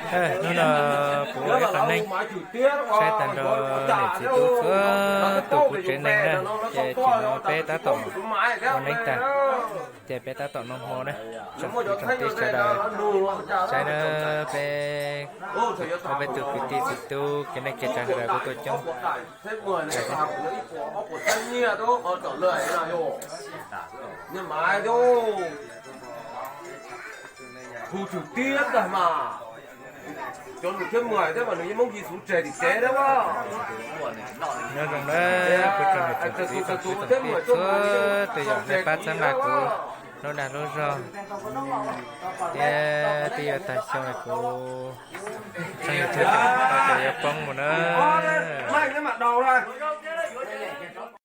Hnub no kuv ua ib qho neej saib tag nrho niam txiv tub txhua tus kuv tsev neeg na, ces tsim no peb tab tom ua neej tag, ces peb tab tom noj hmo na. Tsoom kwv tsoom tij sawv daws saib na, peb ob peb tug kwv tij txiv tub kev neej kev tsav sawv daws kuj tuaj coob. Hu tug tiab ntag mas, cov nus thiab muag thiab mas nws yeej muab Yexus tseg tim tsev thiab. Nyob zoo na, kuv tsoom niam tsoom txiv tsoom kwv tsoom tij txhua tus yog nej pab txhawb nqa kuv lub dag lub zog thiab twb yuav tag xyoo kuv tsoom YouTube no ces yuav poob mus na.